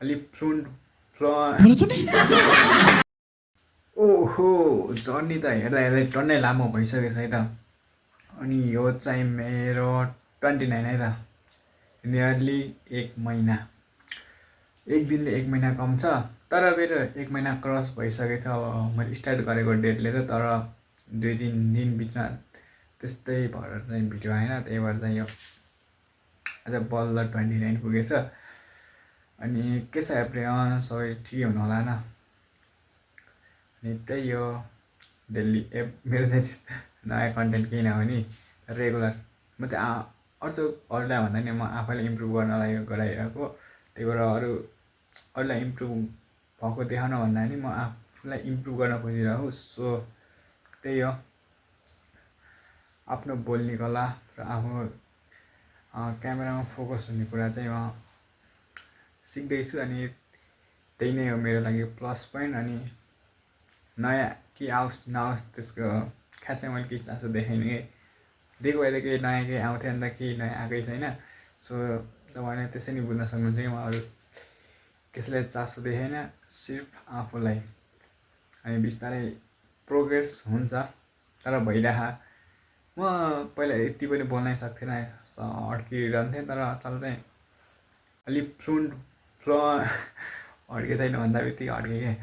अलिक फ्लुन्ट फ्ल बोला तूने? ओहो जर्नी त हेर्दा हेर्दै टन्नै लामो भइसकेछ है त। अनि यो चाहिँ मेरो 29 है त। नियरली 1 महिना, एक दिनले 1 महिना कम छ। तर मेरो 1 महिना क्रस भइसकेछ अब मैले स्टार्ट गरेको डेटले त। तर 2-3 दिन बिचमा त्यस्तै भएर चाहिँ भिडियो आएन, त्यही भएर चाहिँ यो आज बल्ल 29 पुगेछ। अनि के छ एप्री सबै ठिकै हुनु होला होइन। अनि त्यही हो डेली मेरो चाहिँ नयाँ कन्टेन्ट केही नहो नि रेगुलर। म चाहिँ अरूलाई भन्दा नि म आफैलाई इम्प्रुभ गर्नलाई गराइरहेको। त्यही भएर अरूलाई इम्प्रुभ भएको देखाउन भन्दा नि म आफूलाई इम्प्रुभ गर्न खोजिरहेको। सो त्यही हो आफ्नो बोल्ने कला र आफ्नो क्यामेरामा फोकस हुने कुरा चाहिँ म सिक्दैछु। अनि त्यही नै हो मेरो लागि प्लस पोइन्ट। अनि नयाँ के आओस् नआओस् त्यसको खासै मैले केही चासो देखाइनँ। दिएको भए त केही नयाँ केही आउँथ्यो नि त, केही नयाँ आएकै छैन। सो तपाईँले त्यसै नि बुझ्न सक्नुहुन्छ कि म अरू कसैलाई चासो देखाइन, सिर्फ आफूलाई। अनि बिस्तारै प्रोग्रेस हुन्छ तर भइरह। म पहिला यति पनि बोल्नै सक्थिनँ, अड्किरहन्थेँ। तर अचल चाहिँ अलिक फ्लुन्ट अड्के छैन भन्दा बित्तिकै अड्केँ क्या।